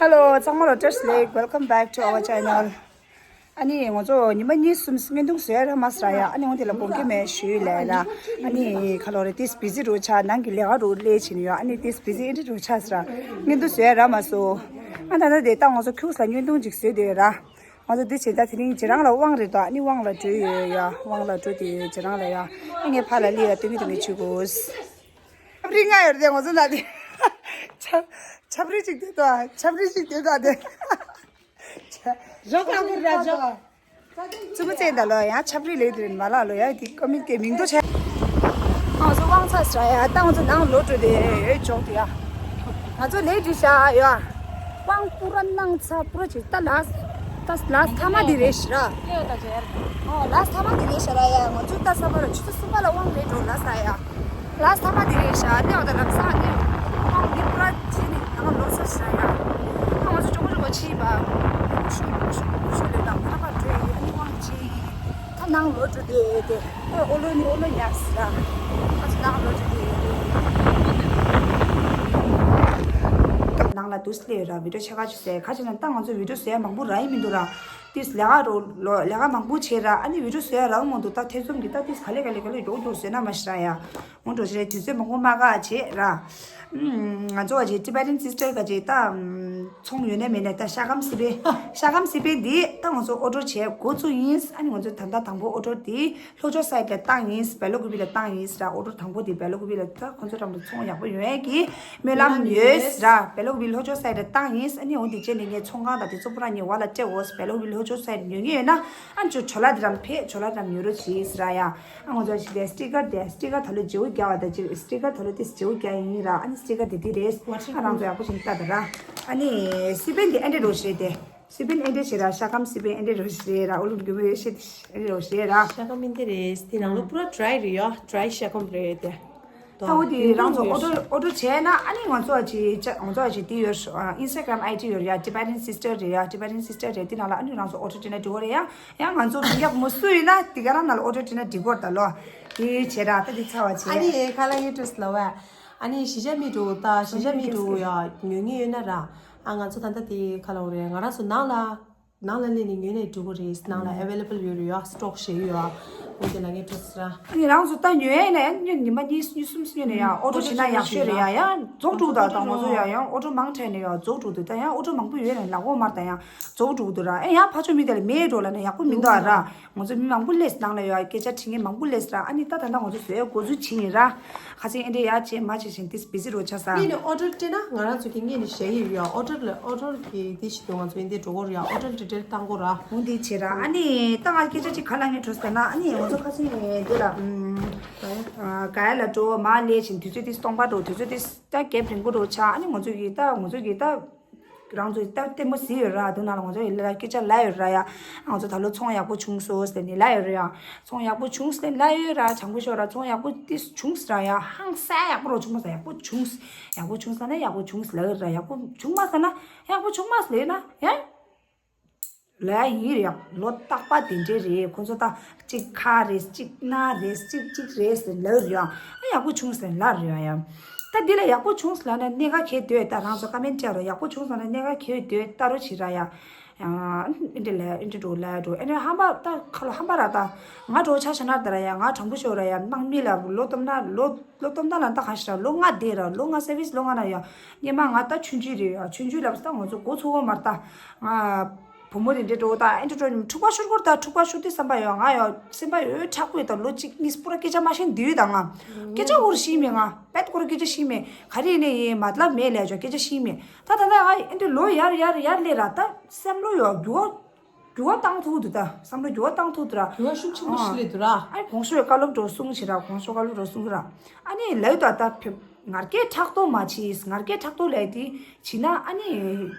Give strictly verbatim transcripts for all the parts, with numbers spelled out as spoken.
Hello, ཚང་མ་ལ་བཀྲ་ཤིས་བདེ་ལེགས། Welcome back to our channel. ཨ་ནི་ང་ཚོ་ཉི་མ་གཉིས་གསུམ་བརྙན་ཐུང་བཟོས་ར་མ་ཟེར་ཡ། ཨ་ནི་འོ་དེ་ལ་དགོངས་ཀྱི་མེད་ཞུས་ལས་ར། ཨ་ནི་ཁ་ལོ་རེ་ཏིས་བི་ཟི་རུ་ཆགས། ནང་གི་ལས་ཀ་རུ་ལས་བྱེད་ཡོད། ཨ་ནི་ཏིས་བི་ཟི་ཨིན་དྲི་རུ་ཆགས་ཟེར་ར། བརྙན་ཐུང་བཟོས་ར་མ་སོ། ཨ་ད་ད་དེ་ད་ང་ཚོ་ཁྱུག་ས་བརྙན་ཐུང་ཅིག་བཟོས་དེ་ར། ང་ཚོ་འདི་བྱེད་ད་དེ་རིང་རྗེ་རང་ལ་དབང་རེད་དོ། ཨ་ནི་དབང་ལ་འགྲོ་ཡོད་ཡ། དབང་ལ་འགྲོ་དེ་ཡོད་རྗེ་རང་ལ་ཡ། ཨ་ངས་ཕ་ལ་ལི་ཡ་སྟོན་གི་སྟོན་གི་བྱེད་དགོས། ཆབ་རི་ལྔ་ཡོད་རེད་དེ་ང་ཚོ་ན་དེ། ཆབ་ཆབ་རི་གཅིག་དེ་དོ། ཆབ་རི་གཅིག་དེ་དོ་དེ། རོགས་ལ་མུར་ར་ཇོ། ཙུ་མུ་ཙེ་ད་ལོ་ཡང་ཆབ་རི་ལས་དེ་རིན་མ་ལ་ལོ་ཡ་དེ་ཀོ་མིན་ཏེ་མིང་དོ་ཆེ། ང་ཚོ་དབང་ཚ་ཟ་ཡ། ད་ང་ཚོ་ནང་ལོ་དྲུག་དེ་ཡོད་ཅོག་དེ་ཡ། ང་ཚོ་ལས་དྲི་ཤ་ཡ། དབང་པུ་ར་ནང་ཚ་པུ་ར་ཅིག་ད་ལ། ད་ལ་ཐ་མ་དེ་རེད་ཤི་ར། ཨོ་ལ་ཐ་མ་དེ་རེད་ཤ་ར་ཡ། ང་ཚོ་ད་ས་པ་ར་ཆུ་ཚོད་གསུམ་པ་ལ་དབང་རེད་འགྲོ་ལ་ས་ཡ། ལ་ས་མ་དེ་རེད་ཤ་ནེ་འོ་ད་ལམ་ས་ནེ། དབང་མི་པུ་ར་ཅི་ནི་ཡང་ལོ་ས་ཤ་ཡ། ང་ཚོ་ཅོག་ཅོག་ཆི་བ། ཤུ་ཤུ་ཤུ་ལེ་ད་ཁ་པ་དྲོས་ཡ་ནི་དབང་ཅི། ད་ནང་ལོ་དྲུག་དེ་དེ། ཨོ་ལོ་ནི་ཨོ་ལོ་ཉག་སི་ར། ཨ་ཙི་ནང་ལོ་དྲུག་དེ་དེ། ནང་ལ་དུས་སླེབས་ར་བི་ཌིའོ་ཆེ་ཁ་ཆུ་སེ་ཁ་ཆེ་ན་ད་ང་ཚོ་བི་ཌིའོ་བཟོས་མང་པོ་ར་ཡིན་མི་འདུག་ར། དུས་ལས་ཀ་རོ་ལོ་ལས་ཀ་མང་པོ་བྱས་ར། ཨ་ནི་བི་ཌིའོ་བཟོས་ར་མང་འདུག་ད་ཐེ་ཚོམ་གི་ད་དུས་ག་ལེ་ག་ལེ་ག་ལེ་མགྱོགས་མགྱོགས་བཟོས་ན་མ་ཤི་ར་ཡ། འོང་འགྲོ་ཞེས་དུས་ཚོད་མང་པོ་མ་བཀག་བྱས་ར། ང་ཚོ་བ་ཅིག་Tibetan sister ག་ཅིག་ད་ཚོང་ཡོད་ནས་མེད་ནས་ད་ཤ་སྐམ་སི་པན། ཤ་སྐམ་སི་པན་འདི་ད་ང་ཚོ་ཨོ་ཌར་བྱས་འགོ་བཙུགས་ཡིན། ཨ་ནི་ང་ཚོ་ད་ལྟ་དང་པོ་ཨོ་ཌར་འདི་ལྷོ་ཕྱོགས་སའིཌ་ལ་བཏང་ཡིན། སྦེ་ལོ་ཀུ་པི་ལ་བཏང་ཡིན་ར། ཨོ་ཌར་དང་པོ་འདི་སྦེ་ལོ་ཀུ་པི་ལ་ད་ཁོང་ཚོ་འགྲམ་དུ་ཚོང་ཡག་པོ་ཡོད་ཡས་ཀྱི་སྨོན་ལམ་ཡོད་ར། སྦེ་ལོ་ཀུ་པི་ལྷོ་ཕྱོགས་སའིཌ་ལ་བཏང་ཡིན། ཨ་ནི་འོ་འདི་བྱས་ནས་ངས་ཚོང་ཁང་དང་དེ་ཚོ་པུ་ར་ངས་བ་ལ་སྤྲད་འོ། སྦེ་ལོ་ཀུ་པི་ལྷོ་ཕྱོགས་སའིཌ་ཉོ་ངེས་ཡོད་ན་ཨ་ནི་ཅོ་ཇོ་ལ་འདི་རམ་ཕེ་ཇོ་ལ་འདི་རམ་ཉོ་རོགས་བྱེད་ར་ཡ། ཨ་ང་ཚོ་ཞིག་ལས་སི་ཊི་ཀར་དེ་སི་ཊི་ཀར་ད་ལོ་བརྗེ་བོ་རྒྱག་པ་དང་ཅིག་སི་ཊི་ཀར་ད་ལོ་དེ་བརྗེ་བོ་རྒྱག་ཡིན་ར། ཨ་ནི་སི་ཊི་ཀར་དེ་དེ་རེད། ཨ་རང་ཚོ་ཡག་པོ་ཞིག་ལྟ་དང་ར། ཨ་ནི་སི་པན་དེ་ཨེ་འདྲ་རོ་ཞེས་དེ། སི་པན་ཨེ་འདྲ་ཞེས་ར། ཤ་སྐམ་སི་པན་ཨེ་འདྲ་རོ་ཞེས་ར། ཨོ་ལུམ་རྒྱུ་མོ་ཡོད་ཤེས་ཨེ་འདྲ་རོ་ཞེས་ར། ཤ་སྐམ་ཨེ་འདྲ་རེད། དེ་ནང་ལོ་པུ་ར་ཌི་རའི་རེད་ཡ། ཌི་རའི་ཤ་སྐམ་རེད་དེ། ད་འོ་དེ་རང་ཚོ་ཨོ་ཌར་ཨོ་ཌར་བྱས་ན་ཨ་ནི་ང་ཚོ་ཅི་ང་ཚོ་ཅི་དེ་ཡོད། ཨིན་སི་ཊ་གྷ་རམ་ཨའི་ཌི་ཡོད་རེད་ཡ། Tibetan sister རེད་ཡ། Tibetan sister རེད། དེ་ནང་ལ་ཨ་ནི་རང་ཚོ་ཨོ་ཌར་བྱས་ན་འགྲིག་གི་རེད་ཡ། ཡང་ང་ཚོ་མི་སྐྱ་ཕོ་མོ་སུ་ཡིན་ན་དེ་ག་རང་ནང་ལ་ཨོ་ཌར་བྱས་ན་འགྲིག་གི་རེད་ད་ལོ། དེ་བྱས་ར་ད་དེ་ཚ་བ་བྱས། ཨ་ནི་ཁ་ལག་ངས་སྤྲོད་སླ་བ། ཨ་ནི་གཞིས་ཆགས་མི་འགྲོ་ད་གཞིས་ཆགས་མི་འགྲོ་ཡ་ཉོ་ངེས་ཡོད་ན་ར། ཨ་ང་ཚོ་ད་ལྟ་དེ་ཁ་ལག་རེད། ང་རང་ཚོ་ནང་ལ་ནང་ལ་སླེབས་ནས་ཉོས་ནས་འགྲོ་གི་རེད། ནང་ལ་ཨེ་ཝེ་ལེ་བལ་ཡོད་རེད་ཡ། སི་ཊོག་བཞེས་ཡོད་ཡ། འོ་དེ་ལ་ངས་སྤྲོད་སྲིད་ར། ཨ་ནི་རང་ཚོ་ད་ཉོས་ནས་ཉོ་ཉི་མ་གཉིས་གཉིས་གསུམ་གསུམ་ཉོས་ནས་ཡ་ཨོ་ཌར་བྱས་ན་ཡག་ཤོས་རེད་ཡ། ཡ་རྫོགས་འགྲོ་ད་ད་ང་ཚོ་ཡ་ཡང་ཨོ་ཌར་མང་དྲགས་ནས་ཡ་རྫོགས་འགྲོ་འདུག་ད་ཡང་ཨོ་ཌར་མང་པོ་ཡོད་ནས་ལག་འོག་མར་ད་ཡང་རྫོགས་འགྲོ་འདུག་ར། ཨེ་ཡང་ཕ་ཆོ་མི་དེ་ལ་མེད་འགྲོ་ལ་ནས་ཡག་པོ་མི་འདུག་ཨ་ར། ང་ཚོ་མི་མང་པོ་སླེབས་ནང་ལ་ཡ་སྐད་ཆ་དྲི་མཁན་མང་པོ་སླེབས་ར། ཨ་ནི་ད་ད་ལྟ་ང་ཚོ་བཟོས་འགོ་འཛུགས་བྱེད་ཡིན་ར། ཁ་སང་ཨེ་འདྲ་ཡ་བྱེད་མ་བྱེད་བཞིན་ཏིས་བི་ཟི་རོ་ཆ་ས། ངས་ནི་ཨོ་ཌར་སྤྲད་ན་ང་རང་ཚོ་གི་ངས་ནི་བཞག་ཡི་ཡོད། ཨོ་ཌར་ལ་ཨོ་ཌར་གི་དེ་ཞིག་ཏུ་ང་ཚོ་ཨེ་འདྲ་འགྲོ་གི་རེད་ཡ། ཨོ་ཌར་ཌི་ཊེལ་བཏང་དགོས་ར། འོ་འདི་བྱེད་ར། ཨ་ནི་ད་ང་སྐད་ཆ་ཅིག་ག་ལ་ངས་འགྲོ་ཟེར་ན་ཨ་ནི་ང་ཚོ་ཁ་སང་ཨེ་འདི་ལ་ཨམ་ག་ཡ་ལ་འགྲོ་མ་སླེབས་བཞིན་དུས་ཚོད་དེ་སྟོང་པ་འགྲོ་དུས་ཚོད་དེ་ད་གེབ་རིང་པོ་འགྲོ་ཆགས། ཨ་ནི་ང་ཚོ་གི་ད་ང་ཚོ་གི་ད། རང་ཚོ་ད་ལྟད་མོ་གཟིགས་ཡོད་ར། དུ་ནང་ལ་ང་ཚོ་ཡི་ལ་སྐད་ཆ་ལ་ཡོད་ར་ཡ། ང་ཚོ་ད་ལོ་ཚོང་ཡག་པོ་བྱུང་སོང་ཟེར་ནས་ལ་ཡོད་ར་ཡ། ཚོང་ཡག་པོ་བྱུང་ཟེར་ལ་ཡོད་ར། བྱང་བུ་ཤོག་ར་ཚོང་ཡག་པོ་ཏིས་བྱུང་ཟེར་ར་ཡ། ཧང་སང་ཡག་པོ་རོ་བྱུང་མ་ཟེར་ཡག་པོ་བྱུང་། ཡག་པོ་བྱུང་ཟེར་ན་ཡག་པོ་བྱུང་ཟེར་ལ་ཡོད་ར། ཡག་པོ་བྱུང་མ་ཟེར་ན་ཡག་པོ་བྱུང་མ་ཟེར་ལ་ཡོད་ན་ཡ། ལ་ཡ་ཡིན་རེད་ཡ། ལོ་རྟག་པ་དེ་འདྲས་རེད། ཁོ་ཚོ་ད་གཅིག་ཁ་རེད་གཅིག་སྣ་རེད་གཅིག་གཅིག་རེད་ཟེར་ལ་ཡོད་ར་ཡ། ཡག་པོ་བྱུང་ཟེར་ལ་རེད་ཡ། ད་འདི་ལ་ཡག་པོ་བྱུང་ཟེར་ལ་ན་གནད་འགག་གལ་འདོད་ད་རང་ཚོ་ཀ་མེན་སྤྲད་རོགས། ཡག་པོ་བྱུང་ཟེར་ན་གནད་འགག་གལ་འདོད་ལྟ་རོགས་བྱེད་ར་ཡ། ཨ་འདི་ལ་འདི་འགྲོ་ལ་འགྲོ་ཨ་ནི་ཧམ་པ་ད་ཁ་ལོ་ཧམ་པ་ར་ད་ང་འགྲོ་ཆ་ཤ་ན་ད་ར་ཡ། ང་དྲང་པོ་ཤོད་ར་ཡ། དམག་མི་ལ་ལོ་སྟོབས་ན་ལོ་ལོ་སྟོབས་ན་ལ་ད་ག་ཤ་ར་ལོ་ལྔ་བསྡད་ར་ལོ་ལྔ་སེར་བིས་ལོ་ལྔ་ན་ཡ། སྙེ་མ་ང་ད་ཆུང་ཆུང་རེད་ཡ། ཆུང་ཆུང་ལབ་ས་ང་ཚོ་འགོ་ཚུགས་པ་མ་ར་ད་ང་བུ་མོ་དེ་འདྲས་འགྲོ་ད་ཨེ་འདྲས་འགྲོ་ནི་འཁྲུག་པ་ཤོར་སྐོར་ད་འཁྲུག་པ་ཤོར་དུས་བསམ་པ་ཡོད་ང་ཡོད་སེམས་པ་ཡོད་དྲག་པོ་ཡོད་ད་ལོ་གཅིག་གཉིས་པོ་ར་སྐད་ཆ་མ་ཤེས་འདི་ཡོད་ད་ང་སྐད་ཆ་འུར་ཤེས་མེད་ང་བད་སྐོར་སྐད་ཆ་ཤེས་མེད་ག་རེ་ནས་ཡིན་མ་ལབ་མེད་ལས་ཆོག་སྐད་ཆ་ཤེས་མེད་ད་ད་ད་ཨ་ཨེ་འདྲས་ལོ་ཡར་ཡར་ཡར་ལས་ར་ད་བསམ་བློ་ཡོད་འགྱུར་བ་འགྱུར་བ་བཏང་ཐུབ་འདུག་ད་བསམ་བློ་འགྱུར་བ་བཏང་ཐུབ་འདུག་ར། འགྱུར་བ་ཤུགས་ཆེན་པོ་ཞིག་སླེབས་འདུག་ར། ཨ་གོང་ཞོགས་བཀའ་སློབ་འགྲོ་གསུང་ཞིག་ར་གོང་ཞོགས་བཀའ་སློབ་འགྲོ་གསུང་གི་ར། ཨ་ནི་ལབ་ད་ད་ཕེབས། ངར་སྐད་ཕྲག་དོག་མ་བྱེད། ངར་སྐད་ཕྲག་དོག་ལས་དེ་བྱེད་ན་ཨ་ནི་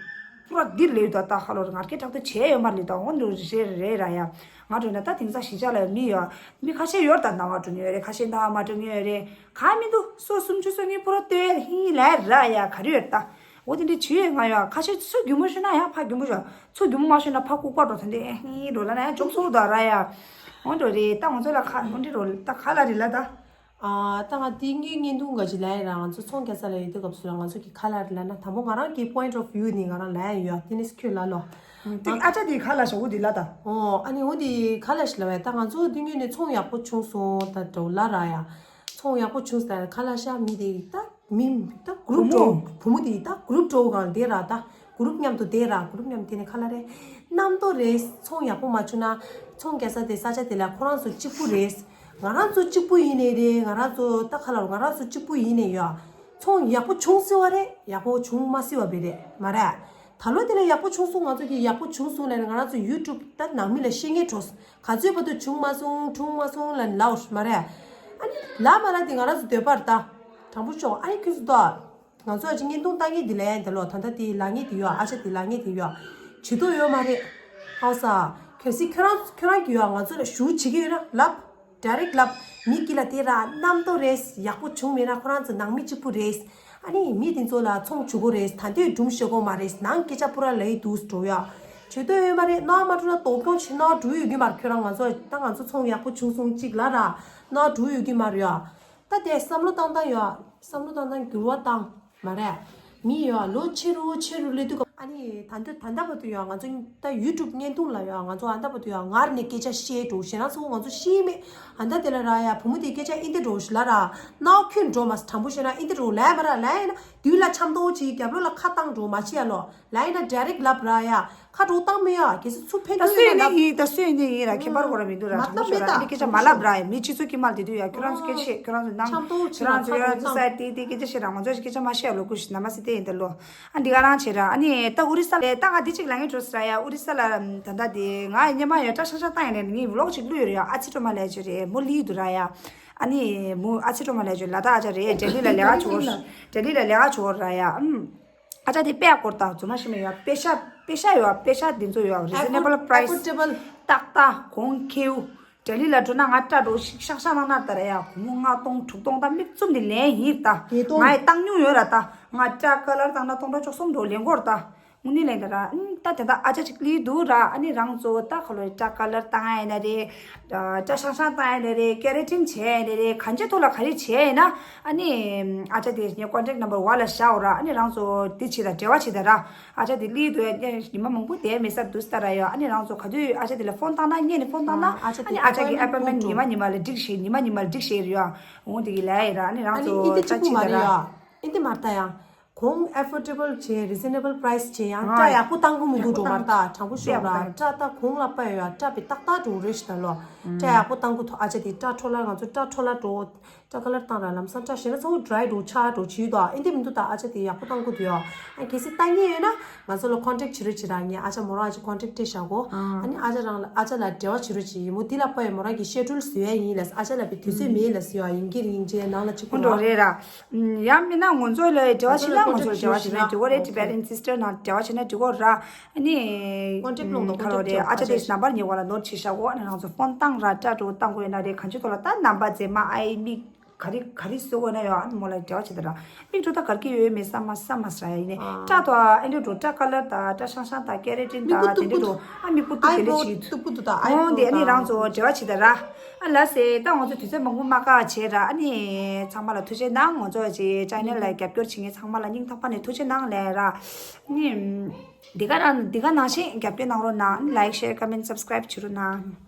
པུ་ར་འདིར་ལས་ད་ད་ཁ་ལོར་ངར་སྐད་ཕྲག་དོག་བྱས་ཡོད་མ་རེད་ད་འོ་འདུག་རེད་རེད་ར་ཡ། ང་འགྲོ་ན་ད་དེང་སང་གཞིས་ཆགས་ལ་མི་ཡོད་མི་ཁ་ཤས་ཡོད་ད་ནང་བ་འགྲོ་ནི་ཡོད་རེད་ཁ་ཤས་ནང་བ་མ་འགྲོ་ནི་ཡོད་རེད་གང་མི་འདུག་སོ་སུམ་ཅུ་སོ་གཉིས་པུ་ར་ལྟོས་ཧིན་ལས་ར་ཡ་ག་རེ་ཡོད་ད་འོ་དེ་འདྲ་བྱེད་ཡོད་ང་ཡོད་ཁ་ཤས་ཚུར་རྒྱུ་མོ་ཤོད་ན་ཡང་ཕ་རྒྱུ་མོ་ཤོད་ཚུར་རྒྱུ་མོ་མ་ཤོད་ན་ཕ་ལྐུགས་པ་འགྲོ་ད་འདི་ཧིན་འགྲོ་ལ་ན་ཡང་ཅོག་སོ་ད་ར་ཡ་འོ་འགྲོ་རེད་ད་ང་ཚོ་ལ་ཁ་འོ་འདྲི་རོ་ད་ཁ་ལ་རེད་ལ་ད། ཨ་ད་ང་དེ་ངའི་བརྙན་ཐུང་འགའ་ཅིག་ལབ་ཡིན་ར། ང་ཚོ་ཚོང་རྒྱག་ས་ལ་ཡོད་དུས་སྐབས་སུ་ལ་ང་ཚོ་གི་ཁ་ལར་ལབ་ན། དང་པོ་ང་རང་གི་point of view ནས་ང་རང་ལབ་ཡ་ཡོད། དེ་ནས་ཁྱོད་ལབ་ལོ། དེ་ཨ་ཅག་དེ་ཁ་ལ་ཞོག་གོ་དེ་ལ་ད། ཨོ་ཨ་ནི་འོ་དེ་ཁ་ལ་ཞིག་ལབ་ཡ། ད་ང་ཚོ་དེ་ངོས་ནས་ཚོང་ཡག་པོ་བྱུང་སོང་ད་འགྲོ་ལ་ར་ཡ། ཚོང་ཡག་པོ་བྱུང་ས་ཁ་ལ་ཤ་མི་དེ་ད་མི་ད་གུ་རུབ་འགྲོ། བུ་མོ་དེ་ད་གུ་རུབ་འགྲོ་གང་དེ་ར་ད། གུ་རུབ་མཉམ་དུ་དེ་ར་གུ་རུབ་མཉམ་དེ་ནས་ཁ་ལ་རེད། གནམ་ཏོ་རེད། ཚོང་ཡག་པོ་མ་བྱུང་ན་ཚོང་རྒྱག་ས་དེ་ས་ཆ་དེ་ལ་ཁོ་རང་ཚོ་གཅིག་པུ་རེད། ང་རང་ཚོ་གཅིག་པུ་ཡིན་ནས་རེད། ང་རང་ཚོ་ད་ཁ་ལ་ང་རང་ཚོ་གཅིག་པུ་ཡིན་ནས་ཡོད། ཚོང་ཡག་པོ་བྱུང་སྲིད་བ་རེད། ཡག་པོ་བྱུང་མ་སྲིད་བ་བེ་རེད་མ་རེད། ད་ལོ་དེ་ལ་ཡག་པོ་བྱུང་སོང་། ང་ཚོ་གི་ཡག་པོ་བྱུང་སོང་ལབ་ནས་ང་རང་ཚོ་ཡུ་ཊུབ་ད་ནང་མི་ལ་བཤད་ངེས་འགྲོ། ག་ཚོད་བར་དུ་བྱུང་མ་སོང་བྱུང་མ་སོང་ལབ་ནས་ལབ་འོ་མ་རེད། ཨ་ནི་ལབ་མ་ལབ་དེ་ང་རང་ཚོ་འདོད་པར་ད། དྲང་པོ་ཤོག་ཨ་ནི་ཁྱོད་ཚོ་ད། ང་ཚོ་ཨ་ཅི་བརྙན་ཐུང་ལྟ་ངེས་དེ་ལ་ཡན་དེ་ལོ་ད་ལྟ་དེ་ལ་ངེས་དེ་ཡོད། ཨ་ཅག་དེ་ལ་ངེས་དེ་ཡོད། བྱེད་དོ་ཡོད་མ་རེད། ཧ་ས། གལ་སྲིད་ཁྱོད་རང་ཁྱོད་རང་གི་ཡོད་ང་ཚོ་ལ་ཞུ་བྱེད་ཀྱི་ཡོད་ན་ལབ། ཌའི་རེག་ལབ། མི་གི་ལ་དེ་ར་གནམ་ཏོ་རེད། ཡག་པོ་བྱུང་མེད་ན་ཁོ་རང་ཚོ་ནང་མི་གཅིག་པུ་རེད། ཨ་ནི་མི་དེ་ཚོ་ལ་ཚོང་བྱུག་གོ་རེད། ད་འདོད་སྒྲུང་བཤད་གོ་མ་རེད། ནང་སྐད་ཆ་པུ་ར་ལ་ཡི་འདུག་འགྲོ་ཡ། བྱེད་དོ་ཡོད་མ་རེད། ནོར་མ་འགྲོ་ན་དོགས་སྐྱོང་བྱེད་ནོར་འགྲོ་ཡོད་ཀྱི་མ་རེད། ཁྱོད་རང་ང་ཚོ་ད་ང་ཚོ་ཚོང་ཡག་པོ་བྱུང་སོང་གཅིག་ལ་ར་ནོར་འགྲོ་ཡོད་ཀྱི་མ་རེད་ཡ། ད་དེ་བསམ་བློ་བཏང་སྟངས་ཡོད། བསམ་བློ་བཏང་སྟངས་འགྱུར་བ་བཏང་མ་རེད། མི་ཡོད་ལོ་ཆེ་རུ་ཆེ་རུ་སླེབས་དུས་སྐབས། ཨ་ནི་ད་ལྟ་ད་ལྟ་བར་དུ་ཡོད་ང་ཚོ་ད་ཡུ་ཊུབ་བརྙན་ཐུང་ལ་ཡོད་ང་ཚོ་ཨ་ད་བར་དུ་ཡོད་ངར་ནས་སྐད་ཆ་བཤད་འགྲོ་ཞེ་ན་ཚོ་ང་ཚོ་ཤེས་མེད། ཨ་ད་དེ་ལ་ར་ཡ་བུ་མོ་དེ་སྐད་ཆ་ཨིན་དེ་འགྲོ་ཞིག་ལ་ར་ནའོ་ཁྱོད་འགྲོ་མ་དྲང་པོ་བཤད་ན་ཨིན་དེ་འགྲོ་ལས་མ་ར་ལས་ཡིན་ན་དུས་ལ་འཆམ་ཏོ་ཅིག་རྒྱབ་ལོ་ལ་ཁ་བཏང་འགྲོ་མ་བྱེད་ཡ་ལོ། ལ་ཡིན་ན་ཌའི་རེག་ལབ་ར་ཡ། ཁ་གྲོགས་བཏང་མེད་ཡ། གལ་སྲིད་ཚུར་ཕན་ད་ཐོགས་སུ་ཡོད་ན་ཡིན་ལབ། ད་སུ་ཡིན་ནི་ཡིན་ར་ཁྱད་པར་གོ་ར་མི་འདུག་ར། མ་དྲང་པོ་ལབ་ཤོད་མེད་ར། ད་ཨ་ནི་སྐད་ཆ་མ་ལབ་ར་ཡ། མི་སྤྱི་ཚོགས་ཀྱི་མར་དེ་དུས་ཡ་ཁྱོད་རང་ཚོ་སྐད་ཆ་ཤེས། ཁྱོད་རང་ཚོ་ཡ་འཆམ་ཏོ་ཁྱོད་རང་ཚོ་ཡ་ཁ་ཚོ་གྲོགས་ས་དེ་དེ་སྐད་ཆ་བཤད་ར། ང་ཚོ་སྐད་ཆ་མ་བཤད་ལོ་ཀུ་ཤི་ན་མ་སི་དེ་ཡིན་ད་ལོ། ཨ་འདི་ག་རང་བྱེད་ར། ཨ་ནི་ད་ཨུ་རི་ས་ལ་ད་ང་འདི་གཅིག་ལ་ངས་འགྲོ་ས་ར་ཡ། ཨུ་རི་ས་ལ་ད་ད་དེ་ང་ཡ་སྙེ་མ་ཡ་སྐྲ་ཤང་ཤང་བཏང་ཡ་ནས་ངས་ཝི་ལོག་ཅིག་བླུགས་ཡོད་ར་ཡ། ཨ་ཚི་ཀྲོ་མ་ལས་ཆོ་རེད་མོ་ལི་འདུག་ར་ཡ། ཨ་ནི་མོ་ཨ་ཚི་ཀྲོ་མ་ལས་ཆོ་ལ་ད་ཨ་ཅག་རེད། ལྡི་ལི་ལ་ལས་ཀ་བྱོས། ལྡི་ལི་ལ་ལས་ཀ་བྱོས་ར་ཡ། ཨམ། ཨ་ཅག་དེ་དཔེ་ཡག་པོ་རེད་ད། རྫུན་མ་བཤད་མེད་ཡ། དཔེ་ཤ་དཔེ་ཤ་ཡོད། དཔེ་ཤ་འདི་ཚོ་ཡོད། Reasonable price. Affordable. ཏག་ཏག་གོང་ཁེའུ། ལྡི་ལི་ལ་འགྲོ་ན་ང་སྐྲ་འགྲོ་ཤག་ཤག་ཤག་ནང་ན་ད་ར་ཡ། སྒོར་མོ་ལྔ་སྟོང་དྲུག་སྟོང་ད་མིག་བཙུམ་ནས་ལེན་ཡིན་ད། བརྒྱད་སྟོང་། ང་ཡི་བཏང་མྱོང་ཡོད་ར་ད། ང་སྐྲ་ཀ་ལར་བཏང་ན་སྟོང་ཕྲག་བཅུ་གསུམ་འགྲོ་ལེན་གོ་ར་ད། དངོས་གནས་ལན་ད་ར། ཨུམ། ད་དེ་འདྲ་ཨ་ཅག་ཅིག་ལི་འདུག་ར། ཨ་ནི་རང་ཚོ་ད་ཁ་ལོ་སྐྲ་ཀ་ལར་བཏང་ཡ་ཡིན་ན་རེད། སྐྲ་ཤང་ཤང་བཏང་ཡ་ཡིན་ན་རེད། ཀེ་ར་ཊིན་བྱས་ཡ་ཡིན་ན་རེད། གང་ཅི་ཐོག་ལ་ག་རེ་བྱས་ཡིན་ན། ཨ་ནི་ཨ་ཅག་དེ་ངའི་ཀོན་ཊེག་ནམ་བར་ཝ་ལ་བཞག་འོ་ར། ཨ་ནི་རང་ཚོ་དེ་བྱེད་ད་འབྲེལ་བ་བྱེད་ད་ར། ཨ་ཅག་དེ་ལི་འདུག་ཡ། ཉི་མ་མང་པོ་དེ་མེད་ས་འདུག་ས་ད་ར་ཡོད། ཨ་ནི་རང་ཚོ་ག་དུས་ཨ་ཅག་དེ་ལ་ཕོན་བཏང་ན་སྔོན་ནས་ཕོན་བཏང་ན། ཨ་ཅག་དེ་ཨ་ནི་ཨ་ཅག་གི་ཨེ་པོན་མེན་ཊི་ཉི་མ་ཉི་མ་ལ་སྒྲིག་བྱེད། ཉི་མ་ཉི་མ་ལ་སྒྲིག་བྱེད་རེད་ཡ། འོང་དེ་གི་ལ་ཡ་ཡིན་ར། ཨ་ནི་རང་ཚོ་ད་བྱེད་ད་ར། ཨ་ནི་ཨིན་དེ་མ་རེད་ད་ཡ། གོང་ཨེ་ཕོར་ཌེ་བལ་བྱས། རི་ཛི་ནེ་བལ་པ་རའི་སི་བྱས། ཡང་སྐྲ་ཡག་པོ་བཏང་གི་མི་འདུག་འགྲོ་མ་ད་དྲང་པོ་ཤོད་ར། སྐྲ་ད་གོང་ལ་པ་ཡོད་ཡ། སྐྲ་པའི་ཏག་ཏག་འགྲོ་རེད་ཤི་ད་ལོ། སྐྲ་ཡག་པོ་བཏང་གི་ཐོག་ཨ་ཅག་དེ་སྐྲ་འཕྲོ་བརླག་ང་ཚོ་སྐྲ་འཕྲོ་བརླག་འགྲོ། སྐྲ་ཀ་ལར་བཏང་ར་ལམ་སང་སྐྲ་ཞེ་ན་ཚ་བོ་ཌ་རའི་འགྲོ་ཆག་འགྲོ་བྱེད་ཡོད་དོ། ཨིན་དེ་མི་འདུག་ད་ཨ་ཅག་དེ་ཡག་པོ་བཏང་གི་འདུག་ཡ། ཨ་གལ་སྲིད་ལྟ་ཉེ་ཡོད་ན་ང་ཚོ་ལ་ཀོན་ཊེག་བྱེད་རོགས་བྱེད་ར། ངས་ཨ་ཅག་མོ་རང་ཨ་ཅག་ཀོན་ཊེག་སྤྲད་བཞག་གོ། ཨ་ནི་ཨ་ཅག་རང་ལ་ཨ་ཅག་ལ་འབྲེལ་བ་བྱེད་རོགས་བྱེད། ཡིན་མོ་དེ་ལ་པ་ཡོད་མོ་རང་གི་ཤེ་ཌུལ་བཟོ་ཡ་ཡིན་ལ། ཨ་ཅག་ལ་པའི་དུས་ཚོད་མེད་ལ་ཟེར་བ་ཡིན་གྱི་རིང་ཅེ་ནང་ལ་ཅིག་ཧུན་འགྲོ་རེད་ར། ཡང་མིན་ན་ང་ཚོ་ལ་འབྲེལ་བ་བྱེད་ན་ང་ཚོ་ལ་འབྲེལ་བ་བྱེད་ན་འགྲིག་གོ་རེད། ཊི་བེ་ཊན་སི་སི་ཊར་ནང་འབྲེལ་བ་བྱེད་ན་འགྲིག་གོ་ར། ཨ་ནི་ཀོན་ཊེག་སློང་དང་ཁ་ལོ་ཀོན་ཊེག་རེད། ཨ་ཅག་དེ་ནམ་བར་ཉེ་བ་ལ་ནོར་བྱེད་བཞག་གོ། ཨ་ནི་རང་ཚོ་ཕོན་བཏང་ར་སྐྲ་འགྲོ་བཏང་དགོས་ན་རེད། གང་ཅི་ཐོག་ལ་ད་རྣམ་པ་མཛེས་མ་ཨའི་མིག་ག་རེ་ག་རེ་བཟོ་དགོས་ན་ཡོད། ཨ་ནི་མོ་ལ་འབྲེལ་བ་བྱེད་ད་ར། མིག་འགྲོ་ད་གར་གི་ཡོད་མེད་ས་མ་ས་མ་ས་ཡ་ཡིན་ནས། སྐྲ་དོ་ཨ་འདྲ་འགྲོ་སྐྲ་ཀ་ལར་ད་སྐྲ་ཤང་ཤང་ད་ཀེ་ར་ཊིན་ད་དེ་འདྲ་འགྲོ། ཨ་མིག་པུ་ཏུ་དེ་ལས་བྱེད་འདུག་པུ་ཏུ་ད་ཨ་ཨོ་དེ་ཨ་ནི་རང་ཚོ་འབྲེལ་བ་བྱེད་ད་ར། ཨ་ལ་སེ་ད་ང་ཚོ་དུས་ཚོད་མང་པོ་མ་བཀག་བྱས་ར། ཨ་ནི་ཚང་མ་ལ་ཐུགས་རྗེ་གནང་། ང་ཚོ་ཅི་ཅེ་ནལ་ལ་རྒྱབ་སྐྱོར་བྱེད་མཁན་ཚང་མ་ལ་སྙིང་ཐག་པ་ནས་ཐུགས་རྗེ་གནང་ལེ་ར། ཨ་ནི་འདི་ག་རང་འདི་ག་ནང་བཞིན་རྒྱབ་སྐྱོར་གནང་རོགས་གནང་། ལའིཀ་ཤེར་ཀོ་མེན་ཊི་སབ་སི་ཀ་རའིབ་བྱེད་རོགས་གནང་།